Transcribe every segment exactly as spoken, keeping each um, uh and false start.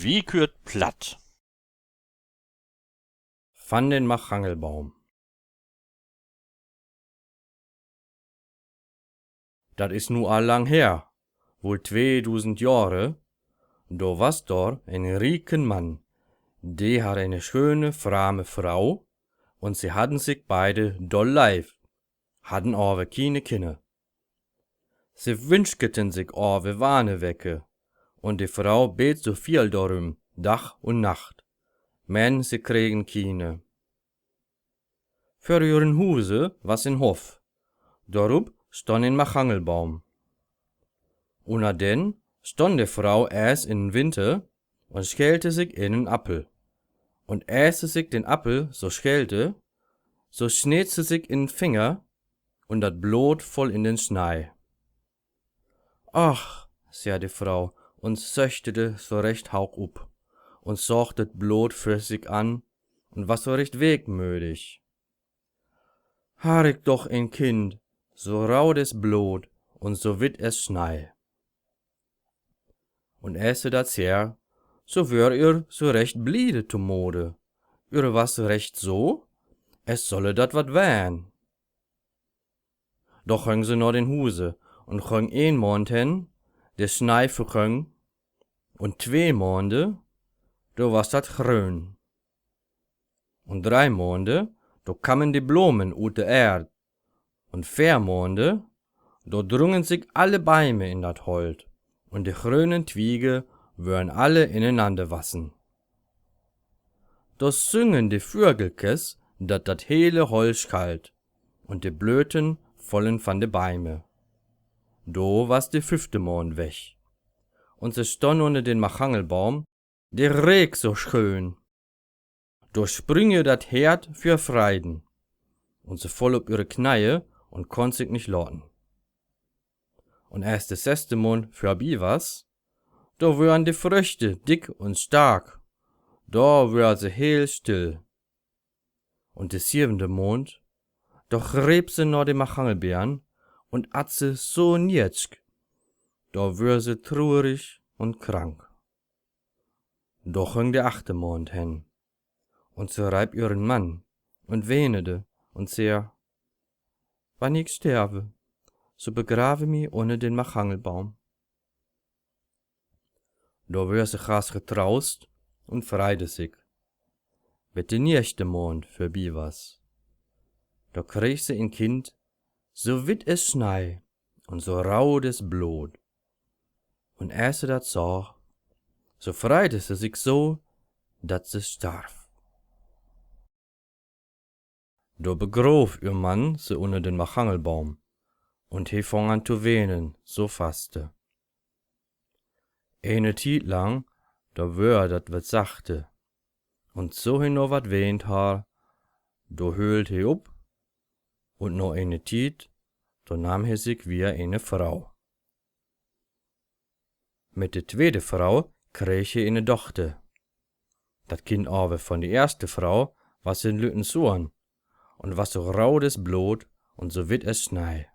Wi küert Platt. Van den Machangelbaum. Dat is nu al lang her, woll tweedusend Johre, do was dor en rieken Mann, de harr ene schöne, frame Frau, un se hadden sik beide doll leif, hadden aver kiene Kinner. Se wünschketen sik aver wahne wecke, un de Frau beed so viel dorüm, Dag un Nacht, men se kregen kiene. Vör ühren Huse was en Hoff, dorup stonn en Machangelbaum. Unner den stonn de Frau es in den Winter un schellte sik enen Appel. Un es se sik den Appel so schellte, so sneed se sik in den Finger, un dat Bloot foll in den Snei. Ach, sä de Frau un söchtede so recht hauch up un saag dat Bloot vör sik an un was so recht wehmödig. Harr ik doch en Kind, so raut es Bloot un so witt es Snei. Un es se dat sä, so wör ühr so recht bliede to Mode. Ühr was recht so, es solle dat wat wern. Do göng se na den Huse un göng een Maand hen, de Snei vergöng, un twee Maande, do was dat gröön. Un drei Maande, do kammen de Blomen ut de Eerd. Un veer Maande, do drungen sik alle Beime in dat Holt, un de grönen Twiege wören alle inenander wassen. Do süngen de Vögelkes, dat dat hele Holt schallt, un de Blöten follen van de Beime. Do was de füfte Maand weg, un se stonn unner den Machangelbaum, de reek so schöön. Do sprüng ühr dat Hert vör Freiden, un se foll op ühre Kneie un konn sik nich laten. Un es de seste Maand vörbi was, do wören de Fröchte dick un stark, do wör se heel still. Un de sievende Maand, do greep se na de Machangelbeern un at se so nietsk, do wör se trurig un krank. Do göng de achte Maand hen, un se reip ühren Mann un wehnede un sä: Wann ik sterve, so begrave mi unner den Machangelbaum. Do wör se gaas getraust un freide sik, bet de niechte Maand vörbi was. Do kreeg se en Kind, so witt es Snei un so raut es Bloot. Un es se dat sag, so freide se sik so, dat se starv. Do begrov ühr Mann se unner den Machangelbaum, un he fung an to wenen, so faste. Ene Tiet lang, do wör dat wat sachte, un so he no wat wehnt harr, do höölt he up, un no ene Tiet, do nahm he sik wier ene Frau. Mit de tweede Frau kreeg he ene Dochter. Dat Kind aver von de eerste Frau was en lütten Sohn un was so raut es Bloot un so witt es Snei.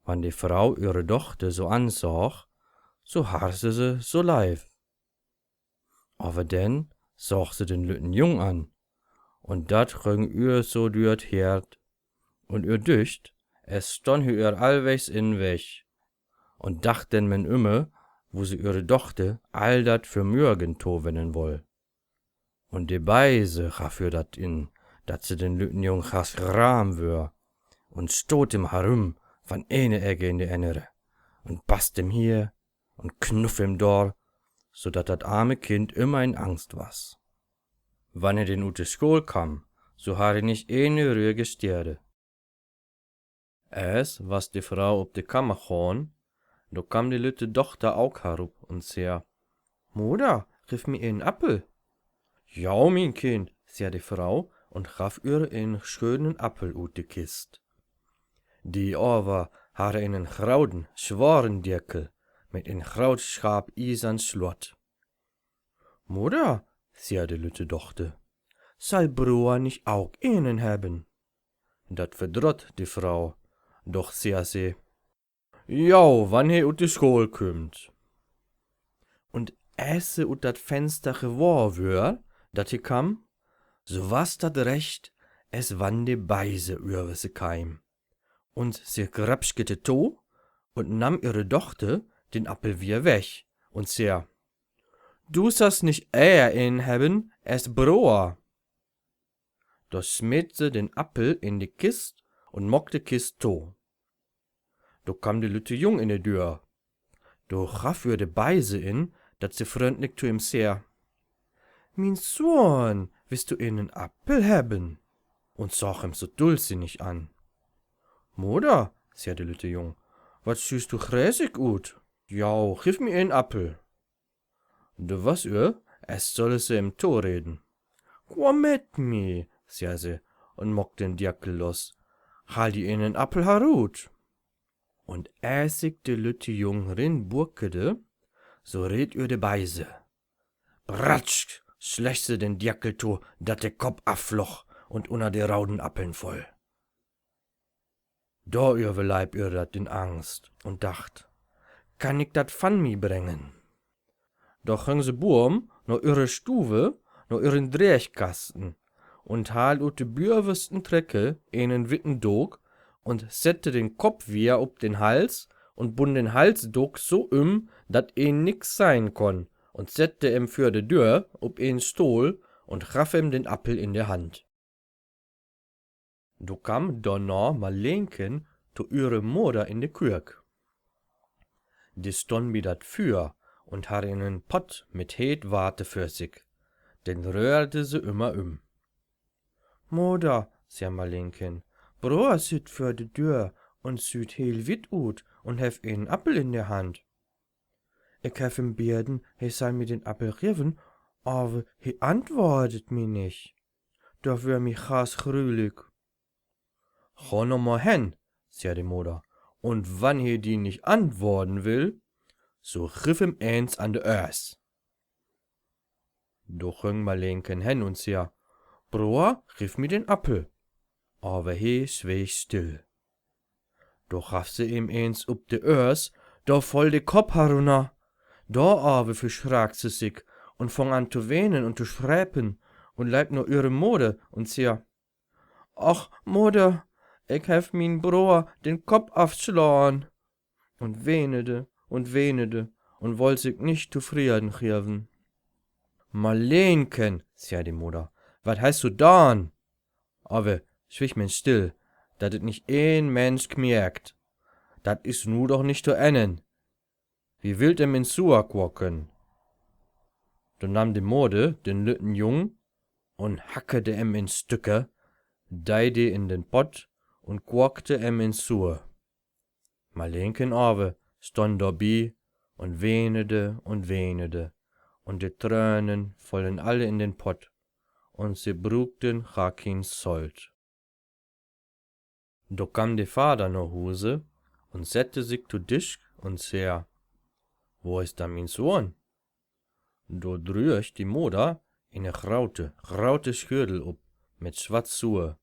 Wann de Frau ühre Dochter so ansaag, so harr se se so leiv. Aver denn saag se den lütten Jung an, un dat güng ühr so dör 't Hert, un ühr dücht, es stonn he ühr allwegs in'n Weg, un dacht denn men ümmer, wo se ühre Dochter all dat Vermögen towennen woll. Un de Beise gaff ühr dat in, dat se den lütten Jung gaas gram wör, un stoot em harüm van ene Eck in de annere, un basst em hier un knuff em dor, so dat dat arme Kind ümmer in Angst was. Wann he denn ut de School kamm, so harr he nich ene rühige Stede. Eerst was de Frau op de Kammer gahn, do kamm de lütte Dochter auk harup un sä: Moder, giff mi enen Appel. Ja, mien Kind, sä de Frau un gaff ühr enen schönen Appel ut de Kist. De aver harr enen grauten, swaren Deckel mit en graut scharp iesern Slott. Moder, sä de lütte Dochter, sall Broer nich auk enen hebben? Dat verdrott de Frau, doch sä se: Ja, wann he ut de School kümmt. Un As se ut dat Fenster gewohr wöör, dat he kamm, so was dat recht, as wann de Beise över se keim. Un se grapskete to un namm öhre Dochter den Appel wier weg un sä: Du sast nich ehr een hebben as Broer. Do smeet se den Appel in de Kist un maak de Kist to. Do kamm de lütte Jung in de Döör. Do gaff öhr de Beise in, dat se fründlik to em sä: Mien Sohn, wist du eenen Appel hebben? Un saag em so dullsinnig an. Moder, sä de lütte Jung, wat sühst du gräsig ut? Jau, giff mi een Appel. Do was öhr, as solle se em toreden. Kuam mit mi, sä se un maak den Diackel los. Haal di eenen Appel harut. Un as sik de lütte Jung rin buckede, so reet öhr de Beise. Bratsch, sleeg se den Diackel to, dat de Kopp afflog un unner de rauden Appeln foll. Do överleip öhr dat in Angst un dacht: Kann ik dat van mi brengen? Do güng se buom na öhre Stuve, na öhren Dreegkasten, un haal ut de böversten Trecke eenen witten Dook un sette den Kopp wier up den Hals un bunn den Halsdook so üm, dat een nix sehn kunn, un sette em vör de Döör up een Stohl un gaff em den Appel in de Hand. Do kamm dorna Marlenken to öhre Moder in de Köök. De stunn bi dat Füer un harr eenen Pott mit heet Water vör sik. Den röhrde se ümmer üm. Moder, sä Marlenken, Broer sitt vör de Döör un süht heel witt ut un hef eenen Appel in de Hand. Ik hef em beden, he sall mi den Appel geven, aver he antwoordet mi nich. Dat wöör mi gaas grülik. Gah no mal hen, sä de Moder, un wann he di nich antwoorden will, so giff em eens an de Öörs. Do güng Marlenken hen un sä: Broer, giff mi den Appel. Aver he sweeg still. Do gaff se em eens up de Öörs, do foll de Kopp harunner. Do aver verschraak se sik un fung an to wenen un to schrepen un leip no öhre Moder un sä: Och, Moder, ik heff mien Broer den Kopp afslahn. Un wenede un wenede un woll sik nich tofreden geven. Marlenken, sä de Moder, wat hest du daan? Aver swieg men still, dat et nich een Mensk mierkt. Dat is nu doch nich to ennen. Wi willt em in Suer koken. Do nahm de Moder den lütten Jung un hackede em in Stücke, deide in den Pott un kokte em in Suer. Marlenken aver stunn dorbi un wenede un wenede, un de Trönen follen alle in den Pott, un se bruukten gar kien Solt. Do kamm de Vader na Huse un sette sik to Disch un sä: Wo is dann mien Sohn? Do dröög de Moder ene graute, graute Schödel up mit swatt Suer,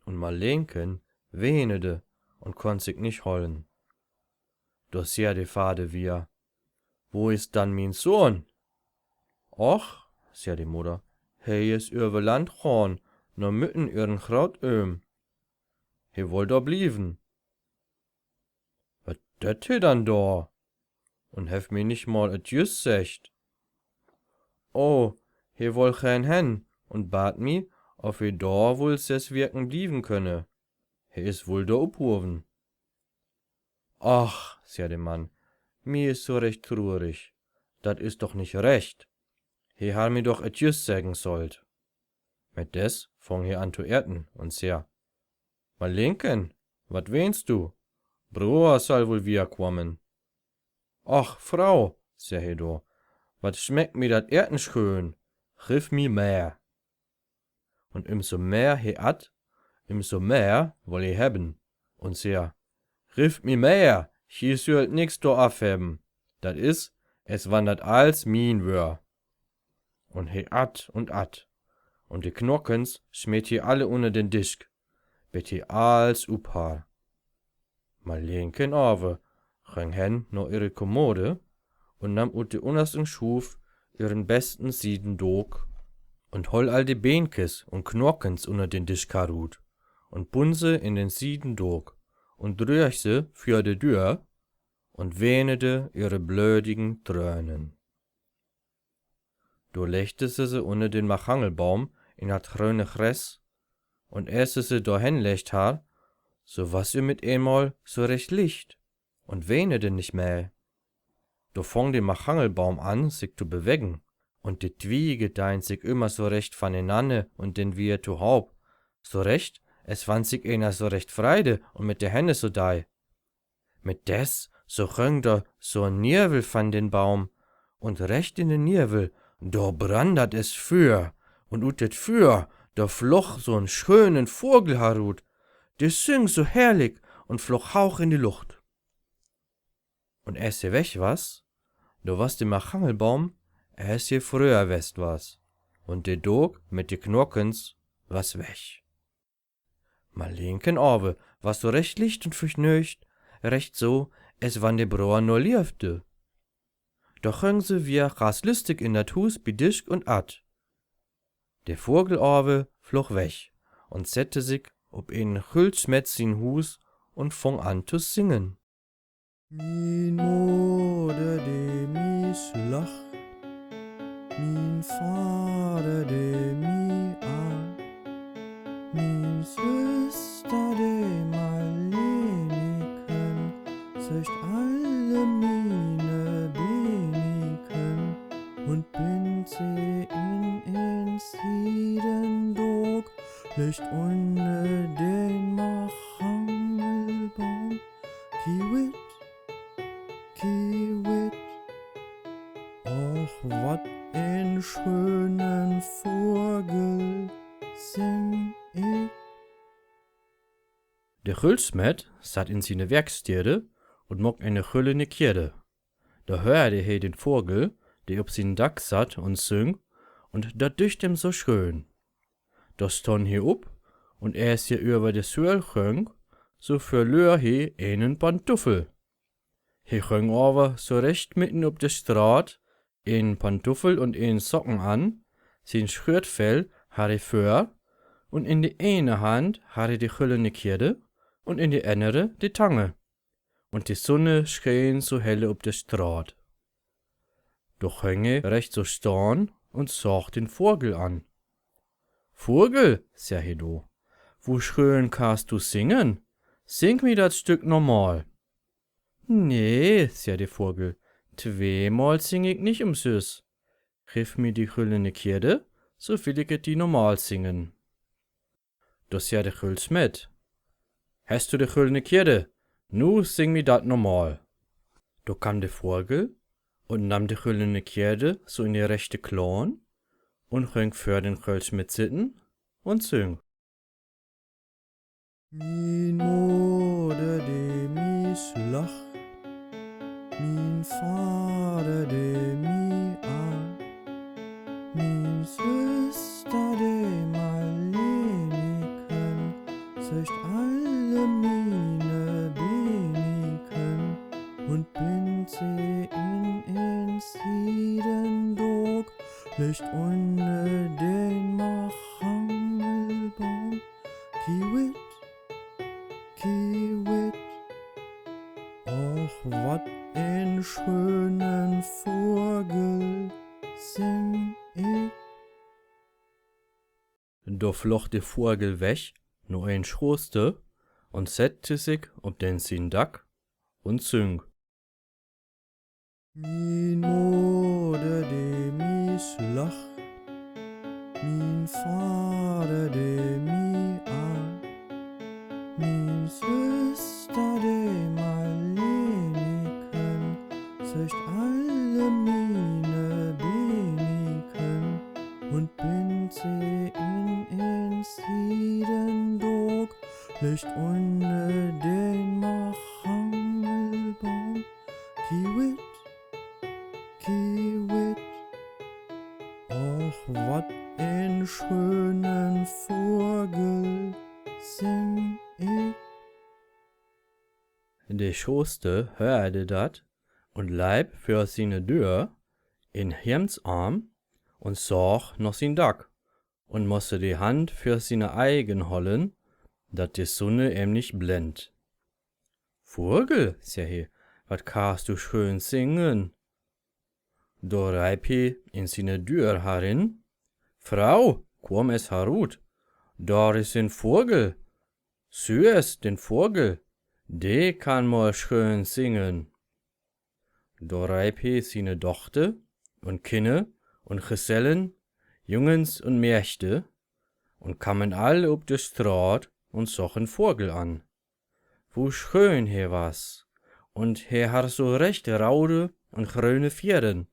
un Marlenken wenede un konn sik nich hollen. Do sä de Vader wier: Wo is dann mien Sohn? Och, sä de Moder, he is över Land gahn, na Mütten, öhren Grootöhm. He woll dor blieven. Wat deit he dann dor? Un hef mi nich mal et Jüss seggt. Oh, he woll geern hen un bad mi, of he dor wull ses Wieken blieven könne. He is wull dor uphoven. Ach, sä de Mann, mi is so recht trurig. Dat is doch nich recht. He harr mi doch et Jüss seggen sollt. Mit des fung he an to eten un sä: Marlenken, wat weenst du? Broer sall wull wier komen. Ach, Frau, sä he do, wat smeckt mi dat Eten schöön! Giff mi mehr! Un ümso mehr he att, ümso mehr woll he hebben, un sä: Giff mi mehr, ji süllt nix do afhebben, dat is, es wann dat alls mien wöör. Un he att un att, un de Knockens smeet he alle unner den Disch, bet he alls up harr. Marlenken aver güng hen na ehre Kommode un nahm ut de unnersten Schuuf ehren besten Siedendook un holl all de Beenkes un Knorkens unner den Disch karut un bunn se in den Siedendook un dröög se vör de Döör un weenede ehre blödigen Trönen. Do leggde se se unner den Machangelbaum in dat gröne Gress, un as se se dor henleggt harr, so was ehr mit eenmal so recht licht un weenede nich mehr. Do fung de Machangelbaum an, sik to bewegen, un de Twiege deihen sik ümmer so recht vanenanner un denn wier tohaup, so recht, as wann sik eener so recht freide un mit de Hänne so dei. Mit des, so güng dor so'n Niewel van den Baum, un recht in den Niewel, dor brann dat es Füer, un ut dat Füer, dor floog so'n schönen Vogel harut, de süng so herrlik un floog hauch in de Lucht. Un as he weg was, do was de Machangelbaum, as he fröher west was, un de Dook mit de Knorkens was weg. Marlenken aver was so recht licht un vergnöögt, recht so, as wann de Broer no lievde. Do güng se wier gaas lüstig in dat Huus bi Disch un att. De Vogel aver floog weg un sette sik op en Guldsmett sien Huus un fung an to singen. Mien Moder, de mi slacht, mien Vader, de mi arrt, mien Süster, de Marleniken, sücht alle miene Beniken un bindt se in en Siedendook, leggt unner den Machangelbaum. Kiewit, kiewit, och, wat en schönen Vogel sing ik. De Guldsmett satt in siene Werkstede un maak ene güllene Kiede. Do höörde he den Vogel, de op sien Dack satt un süng, un dat dücht em so schöön. Do stunn he up, un as he över de Söhl güng, so verlöör he enen Pantuffel. He güng aver so recht mitten op de Straat, enen Pantuffel un enen Socken an, sien Schötfell harr he vör, un in de ene Hand harr he de güllene Kiede un in de annere de Tange. Un de Sunne scheen so helle op de Straat. Do güng he recht so stahn un saag den Vogel an. Vogel, sä he do, wo schöön kannst du singen? Sing mi dat Stück nochmal. Nee, sä de Vogel, tweemal sing ik nich ümsüss. Giff mi de güllene Kiede, so will ik et di nochmal singen. Do sä de Guldsmett: Hest du de güllene Kiede? Nu sing mi dat nochmal. Do kamm de Vogel un namm de güllene Kiede so in de rechte Klauen un güng vör den Guldsmett sitten un süng: Mien Moder, de mi slacht, mien Vader, de mi arrt, mien Süster, de Marleniken, sücht alle miene Beniken un bindt se in en Siedendook, leggt unner den Machangelbaum. Kiewit, kiewit, och, wat en schönen Vogel sing ik. Do floog de Vogel weg na en Schoster un sett sik op den sien Dack un süng: Mien Moder, de mi slacht, mien Vader, de mi arrt, mien Süster, de Marleniken, sücht alle miene Beniken un bindt se in en Siedendook, leggt unner den Machangelbaum. Kiewit, kiewit, och, wat en schönen Vogel sing ik. De Schoster höörde dat un leip vör siene Döör, in Hemdsarm un saag na sien Dack un mosse de Hand för siene Eigen hollen, dat de Sunne em nich blendt. Vogel, sä he, wat kannst du schöön singen? Do reip he in siene Döör harin: Frau, kuom es harut, dor is en Vogel, süh es, den Vogel, de kann mal schöön singen. Do reip he siene Dochter un Kinner un Gesellen, Jungens un Mägde, un kamen all op de Straat un sagen Vogel an, wu schöön he was, un he harr so recht raude un gröne Fieren,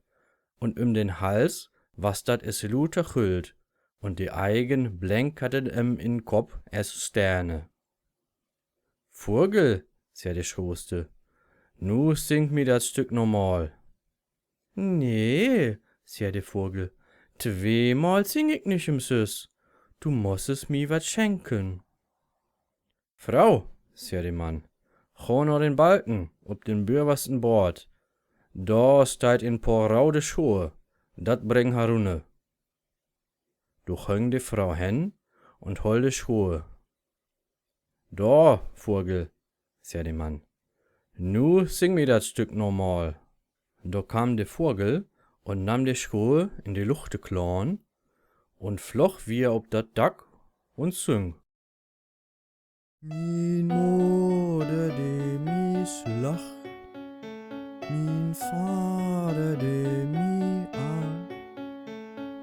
un üm den Hals was dat es luter Guld, un de Eigen blenkerten em in Kopp es Sterne. Vogel, sä de Schoste, nu sing mi dat Stück nochmal. Nee, sä de Vogel, tweemal sing ik nich ümsüss. Du mosses mi wat schenken. Frau, sä de Mann, gah na den Balken op den böversten Boord. Dor steiht en poor raude Schoh, dat bring harunner. Do göng de Frau hen un holl de Schoh. Dor, Vogel, sä de Mann, nu sing mi dat Stück nochmal. Do kamm de Vogel un namm de Schoh in de Luchte klauen un flog wier op dat Dack un süng: Mien Moder, de mi slacht, mien Vader, de mi arrt,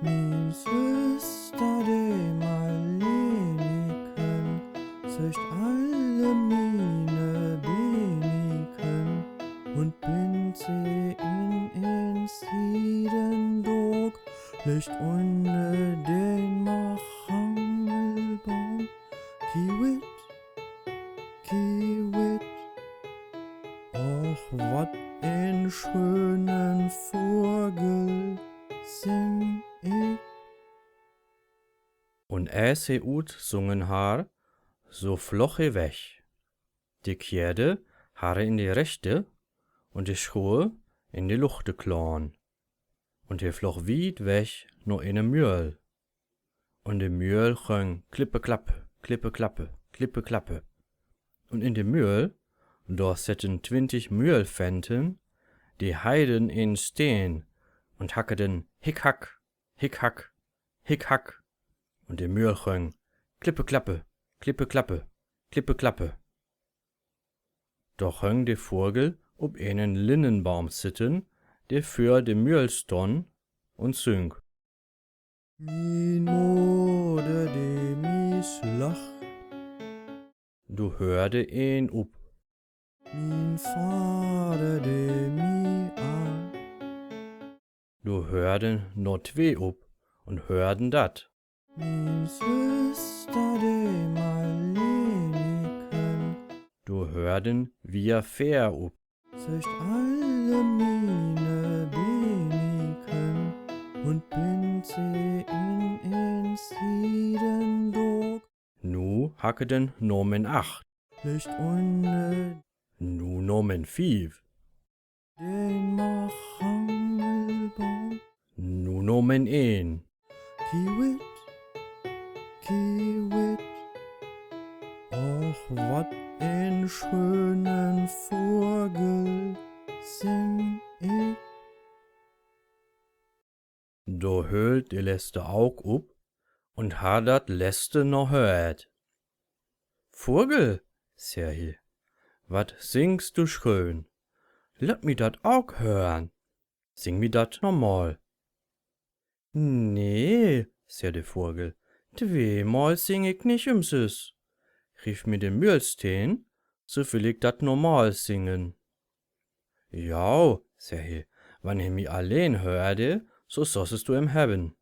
mien Süster, de Marleniken, söcht alle miene Beniken un bindt se in en Siedendook, leggt ünner den Machangelboom. Kiewit, kiewit, och, wat en schönen Vogel sing ik. Un as he utsungen harr, so flog he weg. De Keerde harr he in de Rechte un de Schoh in de Luchte klauen. Un he flog wiet weg na ene Mühl. Un de Mühl göng klippe, klappe, klippe, klappe, klippe, klappe. Un in de Mühl, dor setten twintig Mühlfenten, de heiden en Steen un hackeden hick, hack, hick, hack, hick, hack. Un de Mühl göng klippe, klappe, klippe, klappe, klippe, klappe. Do göng de Vogel op enen Linnenbaum sitten, de vör de Mühl stunn, un süng: Mien Moder, de mi slacht. Do höörde een op. Mien Vader, de mi arrt. Do höörden no twee op un höörden dat: Mien Süster, de Marleniken. Do höörden wier veer op. Söcht alle miene Beniken un bindt se in en Siedendook. Nu hackeden no men acht. Leggt ünner. Nu no men fief. Den Machangelboom. Nu no men een. Kiewit, kiewit, och, wat en schönen Vogel sing ik. Do höölt de Leste auk op un harr dat Leste no höört. Vogel, sä he, wat singst du schöön! Laat mi dat auk hören. Sing mi dat nochmal. Nee, sä de Vogel, tweemal sing ik nich ümsüss. Giff mi den Mühlsteen, so will ik dat nochmal singen. Jau, sä he, wann he mi alleen höörde, so sollst du em hebben.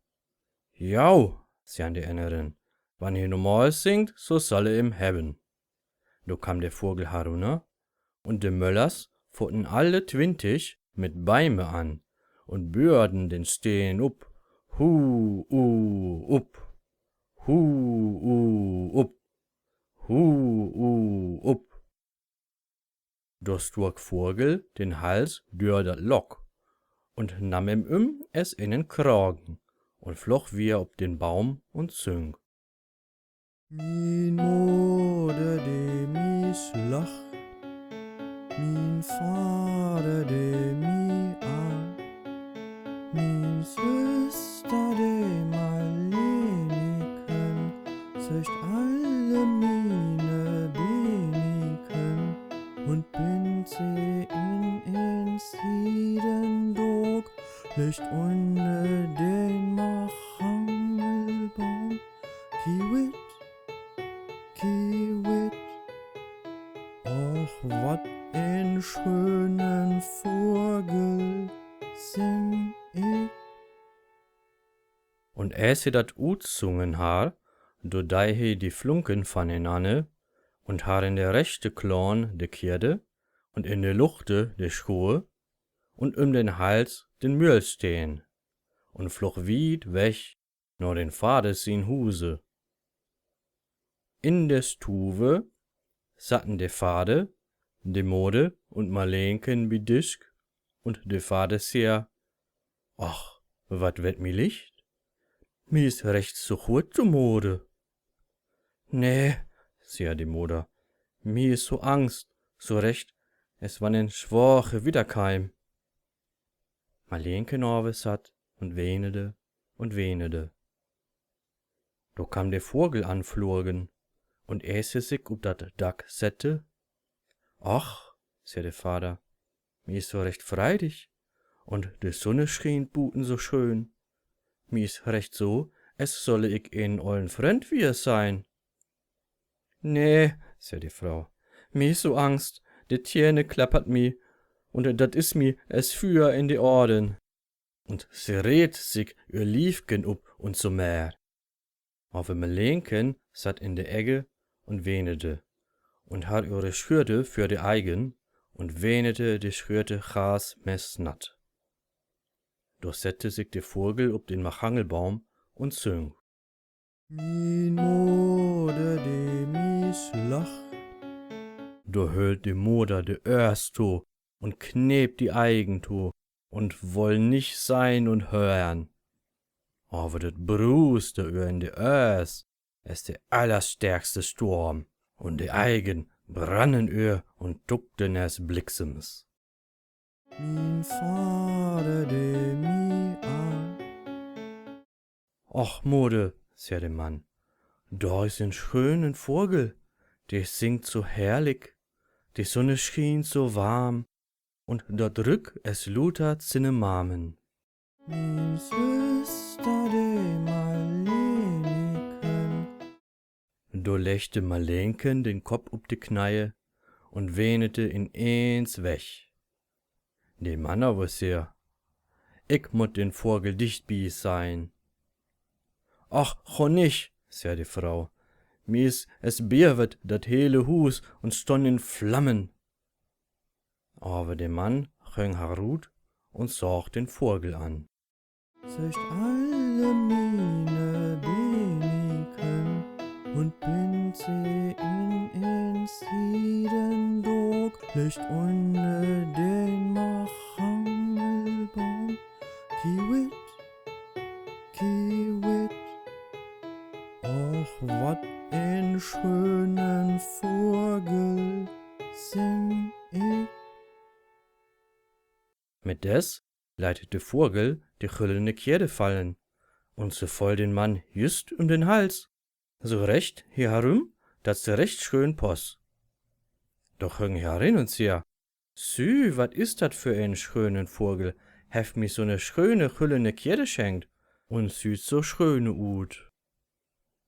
Jau, säden de anneren, wann he nochmal singt, so sall he em hebben. Do kamm de Vogel harunner, un de Möllers foten alle twintig mit Beime an un böörden den Steen up, hu, u, up, hu, u, up, hu, u, up. Do stuck Vogel den Hals dör dat Lock un namm em üm es enen Kragen un floog wier op den Baum un süng: Mien Moder, de mi slacht, mien Vader, de mi acht, mien Süster, de Marleniken, söcht alle miene Beniken un bindt se in en Siedendook, leggt ünner den Machangelbaum. Kiewit, kiewit. Och, wat en schönen Vogel sin ik. Un as he dat utsungen harr, do dei he de Flunken vanenanner un harr in de rechte Klaun de Kierde un in de luchte de Schoh un üm den Hals den Mühlsteen un floog wiet weg na den Vader sien Huse. In de Stuve satten de Vader, de Moder un Marlenken bi Disch, un de Vader sä: Ach, wat wett mi licht? Mi is recht so guot to Mode. Nee, sä de Moder, mi is so angst, so recht, es wann en swaag Gewidder keim. Marlenken aver satt un wenede un wenede. Do kam de Vogel anflogen, un as he sik up dat Dack sette: Ach, sä de Vader, mi is so recht freidig, un de Sunne schient buten so schöön. Mi is recht so, es solle ik en ollen Frönd wier sein. Nee, sä de Frau, mi is so angst, de Tiene klappert mi, un dat is mi es Füer in de Adern. Un se reet sik öhr Liefken up un so mehr. Aver Marlenken satt in de Egge un wenede un harr öhre Schürte för de Eigen un wenede de Schürte gaas messnatt. Do sette sik de Vogel up den Machangelbaum un süng: Mien Moder, de mi slacht. Do höll de Moder de Öhrs to un kneep de Eigen to un woll nich sehn un hören. Aver dat bruuste öhr in de Öhrs es de allerstärkste Storm, un de Eigen brannen öhr un duckten es Blixems. Mien Vader, de mi acht. Och, Moder, sä de Mann, dor is en schönen Vogel, de singt so herrlik, de Sunne schient so warm, un dor drück es luter Zinnemamen. Mien Süster, de Marleniken. Do leggte Marlenken den Kopp up de Kneie un wenete in eens weg. De Mann aver sä: Ik mutt den Vogel dicht bi sein. Ach, gor nich, sä de Frau. Mi is, es beewet dat hele Huus un stunn in Flammen. Aver de Mann güng herut un saag den Vogel an. Söcht alle miene Beniken un bindt se in en Siedendook, leggt ünner den Machangelbaum. Kiewit, kiewit. Och, wat en schönen Vogel sin ik. Mit des leit de Vogel de güllene Kede fallen, un se foll den Mann jüst üm den Hals, so recht hier herüm, dat se recht schöön poss. Do güng he herin un sä: Sü, wat is dat för en schönen Vogel, heft mi so 'ne schöne güllene Kede schenkt un süht so schöne ut.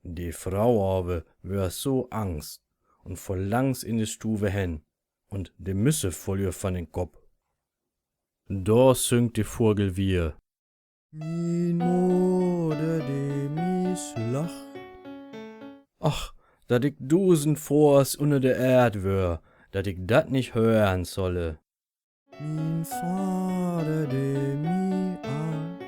De Frau aver wöör so angst un foll langs in de Stuve hen, un de Müsse foll ehr von den Kopp. Do süng de Vogel wier: Mien Moder, de mi slacht. Ach, dat ik dusend Foors ünner de Eerd wöör, dat ik dat nich hören solle. Mien Vader, de mi acht.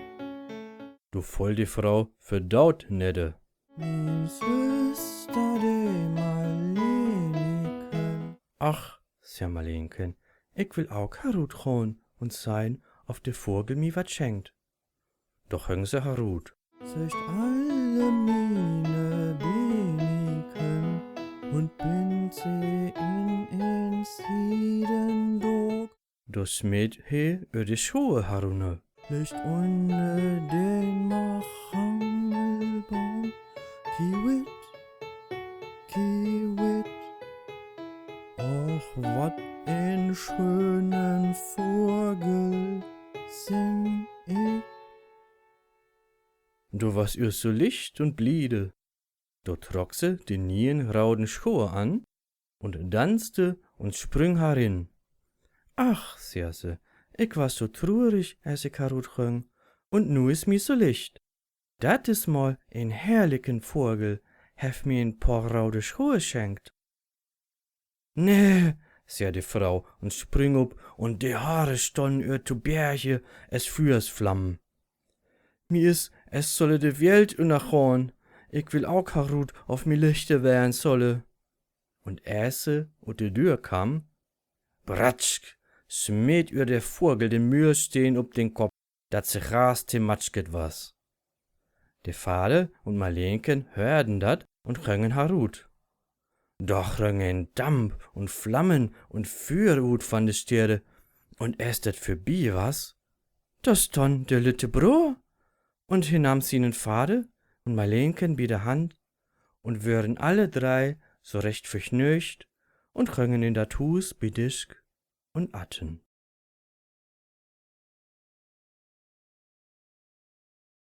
Do foll de Frau för daut nedder. Mien Süster, de Marleneken. Ach, sä Marlenken, ik will ok herutgahn un sehn, of de Vogel mi wat schenkt. Doch güng se harut, sücht alle miene Beniken un bind se in en Siedendook. Do smeet he öhr de Schoh harunner, leggt unner den Machangelboom. Kiewit, kiewit. Och, wat en schönen Vogel sin ik. Do was öhr so licht un bliede. Do trock se de nieen rauden Schoh an un danzte un sprüng harin. Ach, sär se, ik was so trurig, as ik harut güng, un nu is mi so licht. Dat is mal en herrliken Vogel, heft mi en poor raude Schoh schenkt. Nee, sär de Frau un sprüng up, un de Hare stonnen öhr to Berge es Füersflammen. Mi is, es solle de Welt ünnergahn. Ik will ok harut, of mi lichter weren solle. Un as se ut de Döör kamm, bratschk, smeet öhr de Vogel den Mühlsteen up den Kopp, dat se ganz zermatschket was. De Vader un Marlenken höörden dat un güngen harut. Do güng en Damp un Flammen un Füer ut von de Stede, un as dat vörbi was, do stonn de lütte Broer, un he nahm sienen Vader un Marlenken bi de Hand un wören alle dree so recht vergnöögt un güngen in dat Huus bi Disch un aten.